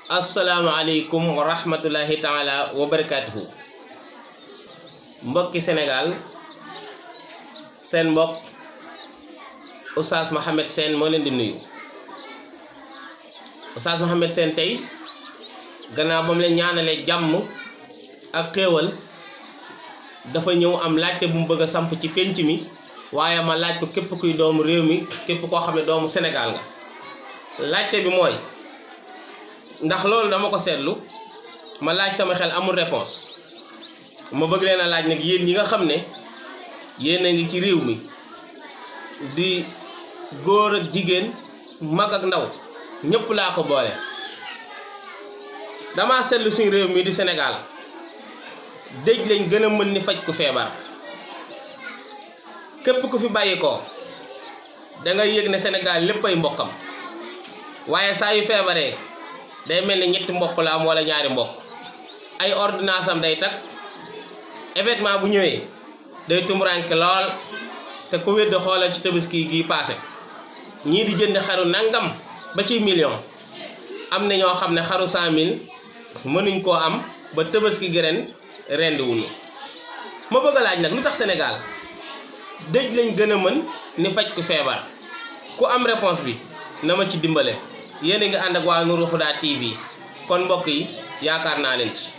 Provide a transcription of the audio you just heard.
asalaamaaleykum wa rahmatullahi taala wa barakatuhu mbokki Sénégal seen mbokk Oustaz Mouhamed Sène moo leen di nuyu. Oustaz Mouhamed Sène tey gannaaw ba mu leen ñaanalee jàmm ak xéewal dafa ñëw am laajte bu mu bëgg a samp ci pénc mi, waaye ma laaj ko képp kuy doomu réew mi, képp koo xam ne doomu Sénégal nga. laajte bi mooy ndax loolu dama ko seetlu ma laaj sama xel amul réponse. ma bëgg leen a laaj nag yéen ñi nga xam ne yéen a ngi ci réew mi di góor ak jigéen, mag ak ndaw, ñëpp laa ko boole. dama seetlu suñu réew mi di Sénégal dëj lañ gën a mën ni faj ku feebar. képp ku fi bàyyi ko da ngay yëg ne Sénégal lépp ay mbokkam, waaye saa yu feebaree day mel ni ñetti mbokk la am wala ñaari mbokk. ay ordonnance am day tag, événement bu ñëwee day tumuranke lool. te ku wér de xoolal ci tabaski gii paase, ñii di jënd xaru nangam ba ci million. am na ñoo xam ne xaru 100 000 mënuñ koo am ba tabaski gi ren rendi wuñu. ma bëgg a laaj nag lu tax Sénégal dëj lañ gën a mën ni faj ku feebar. ku am réponse bi na ma ci dimbale. yéen a ngi ànd ak waa Nourou Houda TV, kon mbokk yi yaakaar naa leen ci.